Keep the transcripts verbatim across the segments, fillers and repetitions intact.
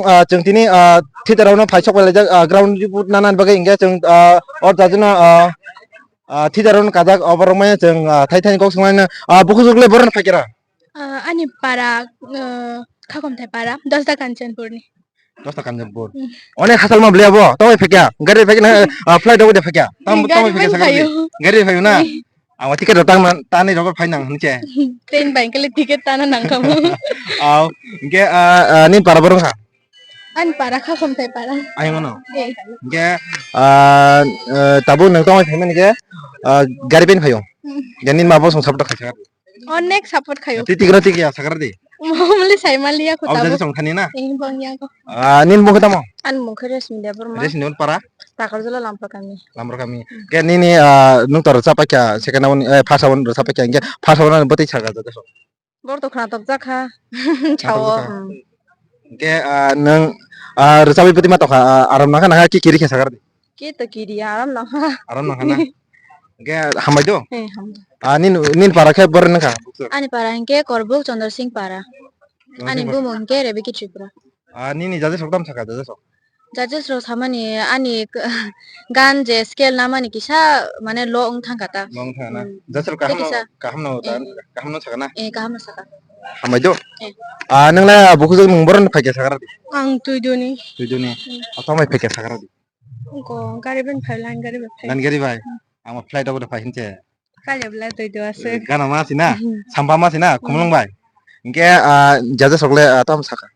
Ah, chwng tini, ah, theater rokno phaisok bai laijak, ah, ground report nana bagwi hwnkhe chwng, ah, o jaga no, ah, ah, theater rokno kajak, oborok maya chwng, ah, thai thani kok swnglaino, ah, bukhuk le borok no phaikera. Ah, ani para, ah, Khakhomthai para, Dosda Kanchanpurni. Dosda Kanchanpur. Hmm. Onek hachal ma bwlai abo, tamo phaikya, gari phaikya na, ah, flight rok de phaikya. Tam, gari tamo phaikya bai sakha phaio. Gari phaio na? Hmm. Ang ticket rok tang man, tani rok phai nang hwnche. Train bai kele ticket tana nang kamu. Aw, hwnkhe, ah, ah, nini para borok ha? Ani para Khakhomthai para. Ayang ano? Eh. Hwnkhe, ah, ah, tabuk nwng tongwi phaimani khe, ah, gari pen phaio. Hmm. Hwnkhe nini ma bo song support khaisa. Onek support khaio. Twi tikra tikya sakra di. Muli sai maliya ko. Aw, tabuk. Jadi song thani na? Eh, bong ya ko. Ah, nini bung tamo? Ani mung khe Resmi Debbarma. Resmi Debbarma para? Takarjala Lampra kami. Lampra kami. Hmm. Ke nini, ah, nung tor rwchap paikha, second round, eh, first round rwchap paikha, hingke first round bwtwi saka jaga so. Bor to khna tok jakha. Khna tok jakha. Chao, hmm. Hingke, ah, nung, ah, rwchapwi bwtwi ma tokha, ah, aram nangkha nangkha ki kiri khe sakar di. Ki to kiri aram nangkha. Aram nangkha na? Hingke hambai do? Eh, hambai. Ah, nin, nin para khe bor nangkha? Ani para hingke Korbuk Chandra Singh para. Ani bumung hingke Rebeki Tripura. Ah, nini judges rok tamo sakha, judges rok? Judges rok samani ani k-, gan je scale namani kisa mane low wng thangkha ta. Low wng thangkha na? Hmm. Judges rok kaham no, kisa. Kaham no ta, eh, kaham no sakha na? Eh, kaham no sakha. Hambai do? Eh. Ah, nang la bukhuk jwk nung boron phaikha sakha di? Ang Tuiduni. Tuiduni. Hmm. Ah, tamo phaikha sakha di? Ko gari ben phai, line gari ben phai. Line gari bai? Hmm. Ang flight rok phai hinche. Kaya bla Tuidu aswk. Gana ma sina? Hmm. Sampa ma sina? Hmm. Khumulwng bai? Hingke, ah, judges rok le, ah, tamo sakha?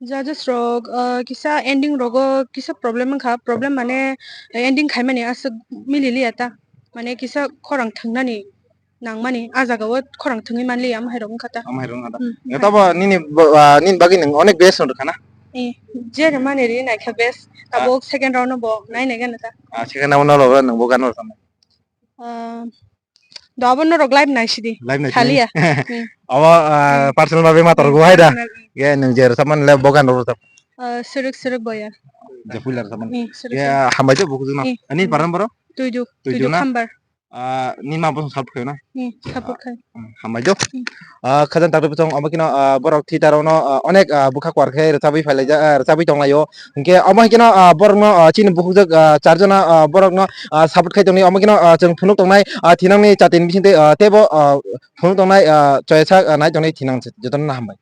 Judges rok, ah, kisa ending rogo kisa problem wngkha, problem mane ending khaimani aswk mililiya ta, mane kisa khorang thwngnani nangmani, ah jagao khorang thwngwi manliya, omo hai rok wngkha ta. Omo hai rok wngkha ta. Hmm. Tabo nini bo-, ah, nini bagwi nwng onek best wng rwkha na? Eh, je rwmani ri naikha best, ah, tabuk second round no bo nai nai gana ta. Ah, second round no rwkha nwng bo gana rwkha na? Ah, do abo norok live naisidi. Live naisidi. Khaliya. Hmm. Abo, ah, hmm, personal babe ma torgo hai da. Personal. Ge nwng je rwchapmani le bo gan rwchap. Ah, Suruk Suruk Boya. Je puila rwchapmani. Hmm, Suruk Suruk. Ge, ah, hambai do bukhuk jwk no. Hmm. Ani paran boro? Tuidu. Tuidu Tuidu na? Khambar. Ah, ni ma bo support khayo na? Hmm, support khai. Hmm, hambai do. Hmm. Ah, khajang tak rwchong omo kino, ah, borok theater ono, ah, onek, ah, bwkha kwar khe rwchabwi phailaijak, ah, rwchabwi tonglaio. Hingke omo hai keno, ah, borokno, ah, chini bukhukjak, ah, charjona, ah, borokno, ah, support khai tongni. Omo keno, ah, chwng phunuk tongnai, ah, thinangni chatini bisingtwi, ah, teibo, ah, phunuk tongnai, ah, choyasak, ah, nai tongnai thinang jotono hambai.